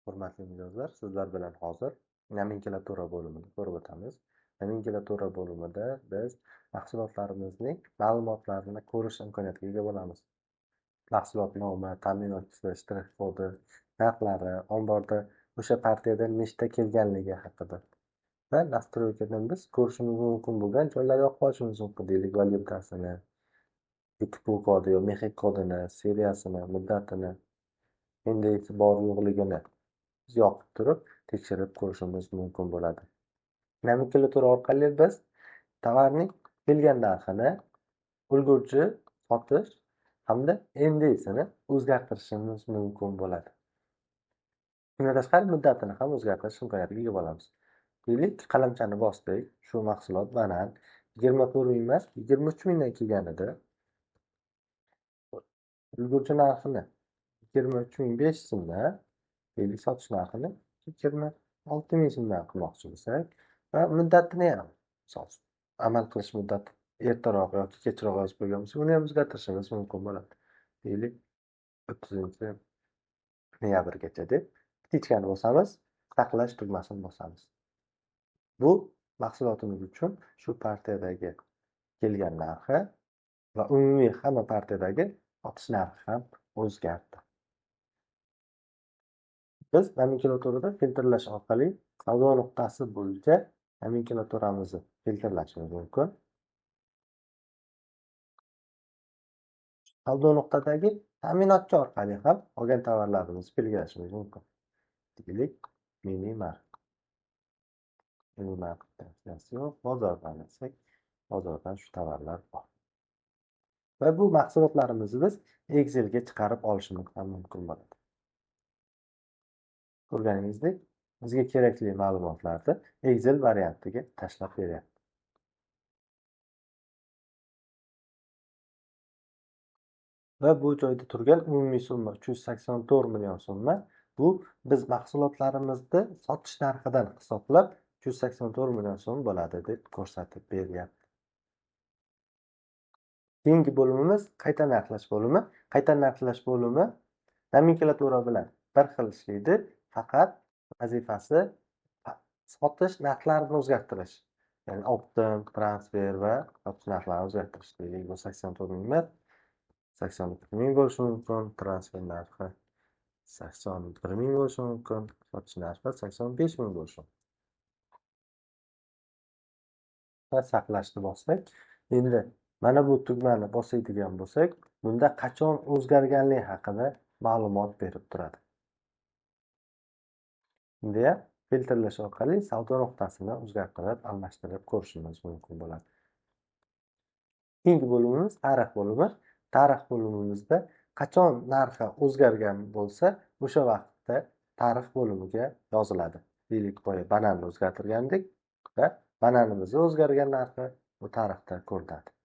Hurmatli mijozlar, sizlar bilan hozir nomenklatura bo'limini ko'rib o'tamiz. Nomenklatura bo'limida biz mahsulotlarimizning ma'lumotlarini ko'rish imkoniyatiga ega bo'lamiz. Mahsulot nomi, ta'minotchisi, shtrix kodi, narxlari, omborda o'sha partiyada nechta kelganligi haqida va настройкадан biz ko'rishimiz mumkin bo'lgan joylarni yoqib olishimiz mumkin. Deylik, valyutasini, UTP kodi yo MEXC kodini, seriyasini, muddatini, indeksi bor yo'qligini biz yoqib turib tekshirib ko'rishimiz mumkin bo'ladi. Nomenklatura orqali biz tovarning kelgan narxini, ulgurji sotish hamda indeksini o'zgartirishimiz mumkin bo'ladi. Undan tashqari muddatini ham o'zgartirish imkoniyatiga ega bo'lamiz. Deylik, qalamchani bosdik, shu mahsulot banan 24 ming emas, 23 mingdan kelgan edi. Ulgurji narxini 23 500 so'mdan, deylik, sotish narxini 26 ming so'mdan qilmoqchi bo'lsak va muddatini ham, misol, amal qilish muddati ertaroq yoki kechroq yozib qo'ygan bo'lsak, uni ham o'zgartirishimiz mumkin bo'ladi. Deylik, 30 noyabrgacha deb птичка ni bosamiz, saqlash tugmasini bosamiz. Bu mahsulotimiz uchun shu partiyadagi kelgan narxi va umumiy hamma partiyadagi sotish narxi ham o'zgardi. Biz nomenklaturada filtrlash orqali savdo nuqtasi bo'yicha nomenklaturamizni filtrlashimiz mumkin. Savdo nuqtadagi ta'minotchi orqali ham olgan tovarlarimizni belgilashimiz mumkin. Deylik, mini market. Mini market yo'q, bozordan desak, bozordan shu tovarlar bor. Va bu mahsulotlarimizni biz Excelga chiqarib olishimiz ham mumkin bo'ladi. Ko'rganingizdek, bizga kerakli ma'lumotlarni Excel variantiga tashlab beryapti. Va bu joyda turgan umumiy summa 384 million so'mma, bu biz mahsulotlarimizni sotish narxidan hisoblab 384 million so'm bo'ladi deb ko'rsatib beryapti. Keyingi bo'limimiz qayta narxlash bo'limi. Qayta narxlash bo'limi nomenklatura bilan bir xil ishlaydi, faqat vazifasi sotish narxlarini o'zgartirish. Ya'ni оптом, transfer va sotish narxlarini o'zgartirish. Deylik, bu 84 ming emas, 82 ming bo'lishi mumkin, transfer narxi 81 ming bo'lishi mumkin, sotish narxi 85 ming bo'lishi mumkin. Va saqlashni bossak, endi mana bu tugmani bosadigan bo'lsak, bunda qachon o'zgarganligi haqida ma'lumot berib turadi. Endi ham filtrlash orqali savdo nuqtasini o'zgartirib, almashtirib ko'rishimiz mumkin bo'ladi. Keyingi bo'limimiz tarix bo'limi. Tarix bo'limimizda qachon narxi o'zgargan bo'lsa, o'sha vaqtda tarix bo'limiga yoziladi. Deylik, boya bananni o'zgartirgandik va bananimizni o'zgargan narxi bu tarixda ko'rinadi.